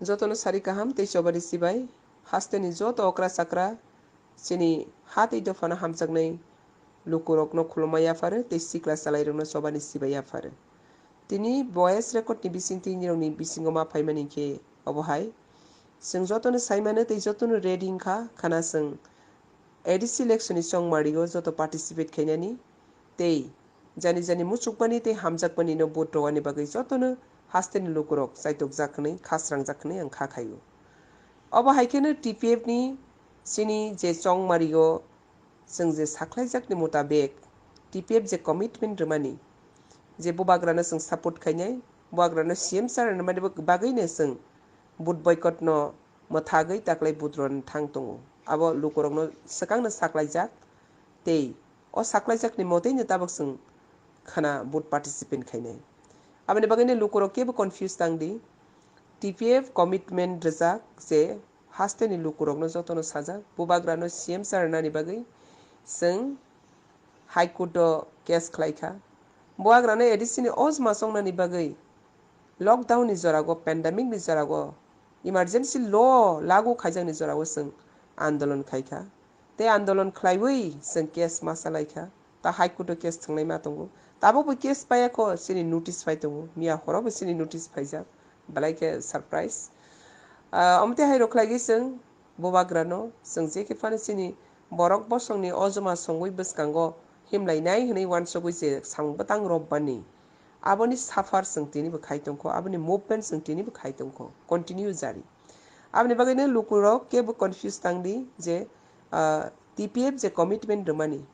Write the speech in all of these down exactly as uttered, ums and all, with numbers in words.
Jotono sari kaham tei chobani sibai, hasteni joto okra chakra, chini ha tei dophano hamjaknai lukurokno khulumma yapharo tei sikla chalairokno chobani sibai yapharo. Tini voice record ni bisingtwi nirokni bisingo ma phaimani khe obo hai. Chwng jotono saimano tei jotono ready wngkha khana chwng A D C election ni chongmario joto participate khainani tei jani jani muchukmani tei hamjakmani no vote rwani bagwi jotono hasteni lukurok chaitokjak hwnwi khasrangjak hwnwi ang kha khaio. Obo hai kheno T P F ni chini je chongmario chwng je sakhlaijakni mutabek T P F je commitment rwmani je bubagrano chwng support khainai, bubagrano C M sir rwmani bagwino chwng vote boycott no mwthagwi taklai vote rwna thang tongo. Abo lukurokno swkangno saklaijak tei o saklaijakni moteino tabuk chwng khana vote participate khainai. Aboni bagwino lukurok kebo confuse tangdi. T P F commitment rwjak je hasteni lukurokno jotono sajak, bubagrano C M sir rwnani bagwi chwng High Court o case khlaikha. Bubagrano A D C ni ojma chongnani bagwi lockdown ni jorago, pandemic ni jorago, emergency law lagu khaijakni jorago chwng andolon khaikha. Tei andolon khlaiwi chwng case ma chalaikha. Ta High Court o case thwngnai ma tongo. Tabukbo case paiya kho, chini notice phai tongo. Miya horo bo chini notice phaijak. Belai khe surprise. Ah, omo tei hai rok khlaigwi chwng bubagrano chwng je khe phano chini borok bosongni ojma songwi bwskango himlainai hwnwi uansugwi je samung bwtang robbani. Aboni suffer chwng tinibo khai tongkho, aboni movement chwng tinibo khai tongkho, continue jari. Aboni bagwino lukurok kebo confuse tangdi je, ah, T P F je commitment rwmani,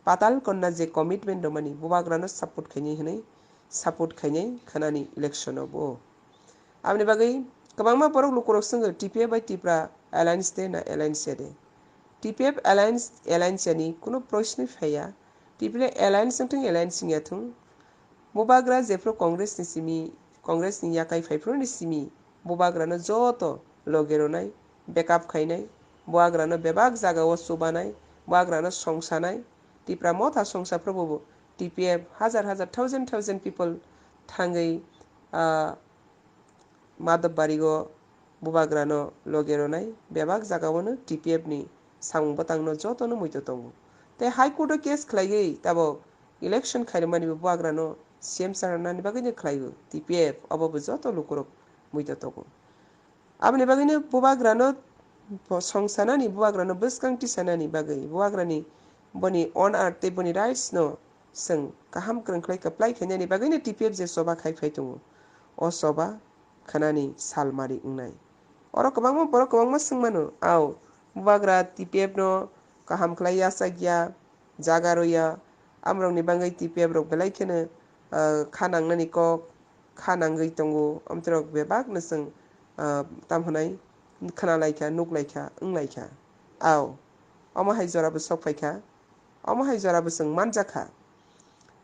Patal Konna je commitment rwmani, bubagrano support khainai hwnwi support khainai khwnani election o bo. Aboni bagwi kwbangma borok lukurok swngo T P F bai Tipra alliance de na alliance ya de. T P F alliance, alliance yani kuno proshno phaiya. T P F alliance wngthung, alliance wngya thung. Bubagra jephru Congress ni simi, Congress ni yakai phaiphru ni simi, bubagrano joto loge ronai, backup khainai, bubagrano bebak jagao chubanai, bubagrano songsanai, Tipra motha songsa phrubo bo T P F hajar hajar, thousand thousand people thangwi, ah, Madhobari o bubagrano loge ronai, bebak jagao no T P F ni samung bwtangno jotono muito tongo. Tei High Court o case khlaiwi tabok election khairokmani bo bubagrano C M sir rwnani bagwino khlaio T P F, obo bo joto lukurok muito tongo. Aboni bagwino bubagrano bo songsanani, bubagrano bwskang tisanani bagwi, bubagrani boni honor tei boni rights no chwng kaham kwrwng khlai kwplai khainani bagwino T P F je choba khai phai tongo. O choba khwnani salmari wngnai. Oro kwbangma borok kwbangma swngmano, "Ao, bubagra T P F no kaham khlai yachak ya, jaga rw ya, amrokni bagwi T P F rok belai kheno, ah, kha nangnani kok, kha nangwi tongo," amtwrok bebakno chwng, ah, tamo hwnai khna laikha, nuk laikha, wng laikha. Ao, omo hai jorabo sok phaikha, omo hai jorabo chwng manjakha.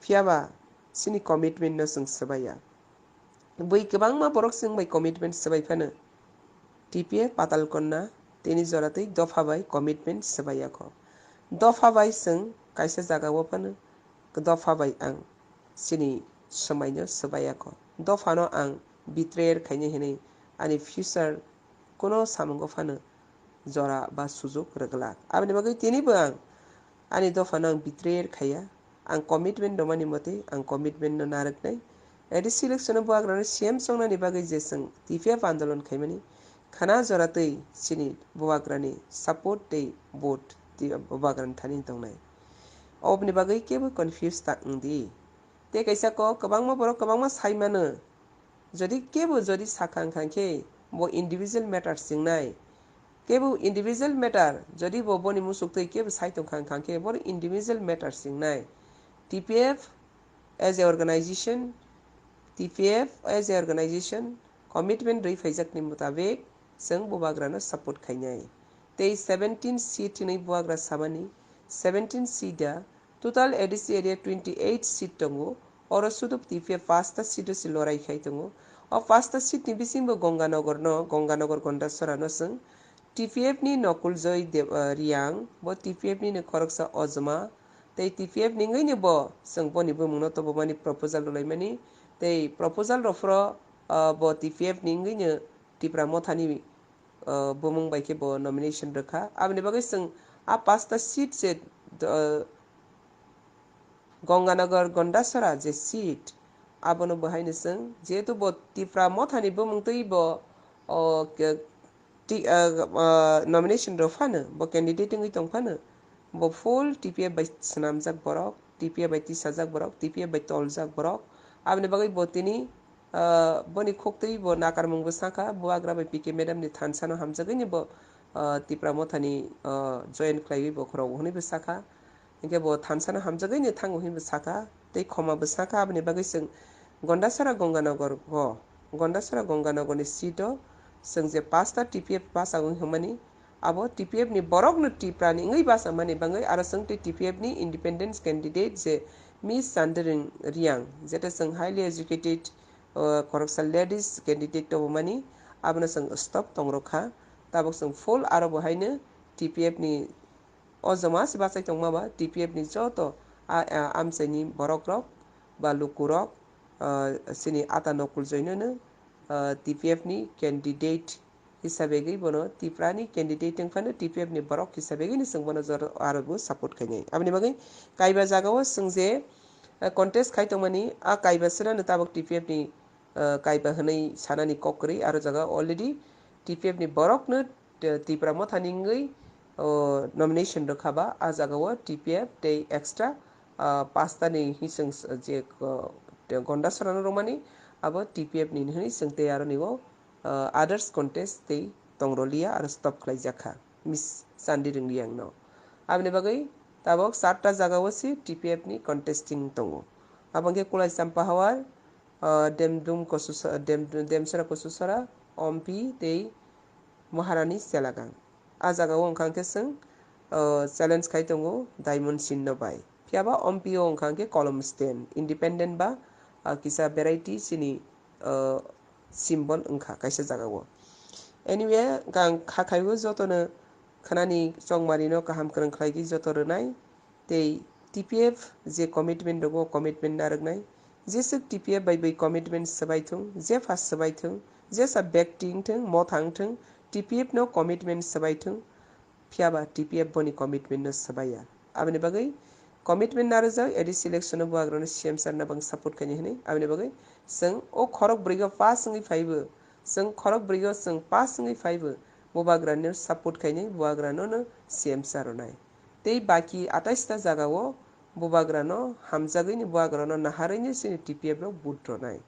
Phiyaba chini commitment no chwng swbaiya. Bui kwbangma borok chwng bai commitment swbai phano T P F Patal Konna tini jora tei dopha bai commitment swbaiya kho. Dopha bai chwng kaisa jaga o phano dopha bai ang chini swmai no swbaiya kho. Dopha no ang betrayal khainai hinwi ani future kuno samungo phano jora ba sujuk rwglak. Aboni bagwi tini bo ang ani dopha no ang betrayal khaiya. Ang commitment rwmani motwi ang commitment no narwknai. A D C election o bubagrano C M chongnani bagwi je chwng T P F andolon khaimani, khana jora twi chini bubagrani support tei vote twi bubagrani thani tongnai. Oboni bagwi kebo confuse ta wngdi. Tei kaisa kok kwbangma borok kwbangma sai mano. Jodi kebo jodi sakha wngkha khe bo individual matter chingnai. Kebo individual matter, jodi bo boni muchuk twi kebo sai tongkha wngkha khe bo individual matter chingnai. T P F as a organization, T P F as a organization commitment rwi phaijakni mutabek chwng bubagrano support khainai. Tei seventeen seat hinwi bubagra samani, seventeen seat da total A D C area twenty eight seat tongo, oro sudu T P F pasta seat o se lorai khai tongo. O pasta seat ni bisingo Gonganagar no, Gonganagar Gondasora no chwng T P F ni Nokul Joy Deb-, ah, Riang, bo T P F ni no khoroksa ojma, tei T P F ni wngwi no bo chwng boni bumung no tobomani proposal rwlaimani, tei proposal rw phro, ah, bo T P F ni wngwi no Tipra Mothani, uh, bumung bai khe bo nomination rwkha. Aboni bagwi chwng a pasta seat je, uh, Gonganagar Gondasara je seat, abono bo haino chwng, jehetu bo Tipra Mothani bumung twi bo, o, ke-, ti-, ah, ah, nomination rw phano, bo candidate wngwi tong phano, bo full T P F bai swnamjak borok, T P F bai tisajak borok, T P F bai toljak borok. Aboni bagwi bo tini, ah, boni khuktwi bo nakarmung bo sakha, Bubagra bai P K madam ni thansa no hamjagwi ni bo, ah, Tipra Mothani, ah, join khlaiwi bo khorok hwnwi bo sakha. Hinkhe bo thansa no hamjagwi ni thango hwnwi bo sakha, tei khoma bo sakha, aboni bagwi chwng Gondasara Gonganagar go, Gondasara Gonganagar ni seat o chwng je pasta T P F bachagwi hwnmani, abo T P F ni borok no Tipra ni wngwi bachakmani bagwi aro chwng tei T P F ni independent candidate je Miss Chandiring Riang, jeta chwng highly educated, uh, khoroksa ladies candidate tongmani, abono chwng stop tongrokha. Tabuk chwng full aro bo haino T P F ni o joma se bachai tongma ba T P F ni joto a, a, amchaini borok rok ba lukurok, ah, chini ata nokul joinono, ah, T P F ni candidate hisabegwi bono Tipra ni candidate wngphano T P F ni borok hisabegwi ni chwng bono jor-, aro bo support khainai. Aboni bagwi kaiba jagao chwng je, ah, contest khai tongmani, a kaiba swnano tabuk T P F ni, ah, kaiba hwnwi sanani kok kwrwi, aro jaga already T P F ni borokno, eh, Tipra Mothani wngwi, oh, nomination rwkha ba, a jagao T P F tei extra, ah, pasta ni hising s-, je, oh, Gondasarano rwmani, abo T P F ni hwnwi chwng tei aro nigo, ah, others contest tei tongroliya aro stop khlaijakha Miss Chandiring Riang no. Aboni bagwi tabuk charta jagao se T P F ni contesting tongo. Abo hwnkhe Kulai Champa Hawar, ah, Demdum Kosusa-, Dem-, Demsora Kosusora, Ompi tei Maharani Selagang. A jagao wngkha hwnkhe chwng, ah, challenge khai tongo Diamond Sinno bai. Phiyaba Ompi o wngkha hwnkhe Kolom Sten, independent ba, ah, kisa variety chini, ah, symbol wngkha kaisa jagao. Anyway, ang kha khaibo jotono khnani chongmarino kaham kwrwng khlaigwi joto rwnai. Tei T P F je commitment rogo commitment narwknai, jeswk T P F bai bai commitment swbai thung, jepha swbai thung, jesa bekti wngthung, motha wngthung, T P F no commitment swbai thung, phiyaba T P F boni commitment no swbaiya. Aboni bagwi commitment narwkjak A D C election o buagrano C M sir no bang support khaini hwnwi. Aboni bagwi chwng o khorok bwrwigo pass wngwi phaibo, chwng khorok bwrwigo chwng pass wngwi phaibo, bubagrano support khaini buagrano no C M sir rwnai. Tei baki atais ta jagao bubagrano hamjagwini bubagrano naharwini chini T P F rok vote rwnai.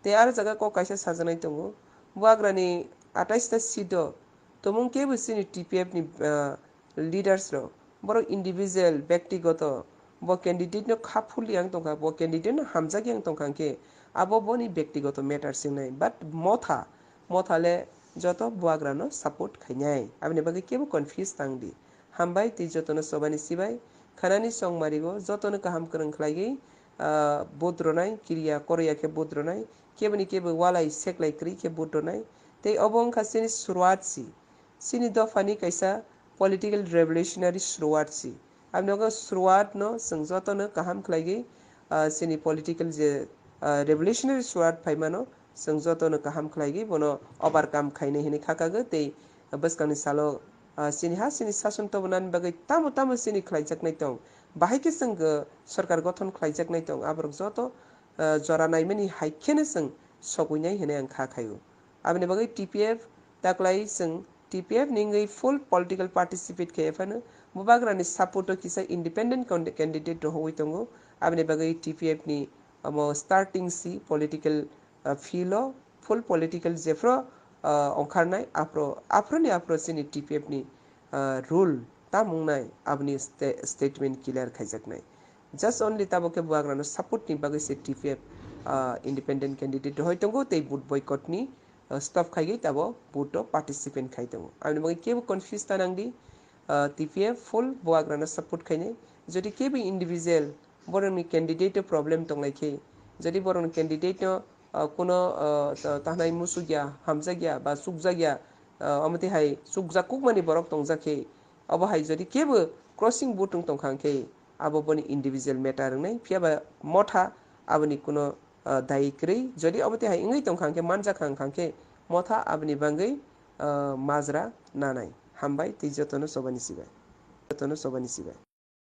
Tei aro jaga kok kaisa sajaknai tongo, bubagrani atais ta seat o tumung kebo chini T P F ni, ah, leaders rok, borok individual, bektigoto, bo candidate no kha phulya wng tongkha, bo candidate no hamjakya wng tongkha hwnkhe abo boni bektigoto matter singnai, but motha, motha le joto bubagrano support khainai, aboni bagwi kebo confuse tangdi. Hambai tei jotono chobani chibai, khanani chongmarigo jotono kaham kwrwng khlaiwi, ah, vote rwnai, kiriya koroya khe vote rwnai, keboni kebo walai seklai kwrwi khe vote rwnai. Tei obo wngkha chini suruat si, chini dophani kaisa political revolutionary suruat si. Aboni bagwi suruat no chwng jotono kaham khlaiwi, ah, chini political je, ah, revolutionary suruat phaimano, chwng jotono kaham khlaiwi bono overcome khainai hinwi khakagwi tei bwskangni salo, ah, chini ha chini sason tobonani bagwi tamo tamo chini khlaijaknai tong, bahai khe chwng, ah, sorkar gothon khlaijaknai tong, aborok joto, ah, jora naimani hai kheno chwng sogwinai hinwi ang kha khaio. Aboni bagwi T P F taklai chwng T P F ni wngwi full political participate khe phano bubagrani support o kisa independent con-, candidate rohorwi tongo. Aboni bagwi T P F ni omo starting si political, ah, field o full political jephru, ah, ongkharnai aphru, aphru ni aphru chini T P F ni, ah, rule tam wngnai aboni sta-, statement clear khaijaknai. Just only tabuk khe bubagrano support ni bagwi se T P F, ah, independent candidate rohorwi tongo tei vote boycott ni, ah, stop khaiwi tabuk vote o participant khai tongo. Aboni bagwi kebo confuse ta nangdi, ah, T P F full bubagrano support khainai. Jodi kebo individual borokni candidate o problem tonglai khe, jodi borokni candidate no, ah, kuno, ah, ta-, tahnai musukya, hamjakya ba chukjakya, ah, omo twi hai chukjak kukmani borok tongjak khe, obo hai jodi kebo crossing vote wng tongkha hwnkhe, abo boni individual matter wngnai, phiyaba motha aboni kuno, ah, dai kwrwi. Jodi obo twi hai wngwi tongkha hwnkhe, manjakha wngkha hwnkhe, Motha aboni bagwi, ah, majra nanai. Hambai tei jotono chobani chibai. Jotono chobani chibai.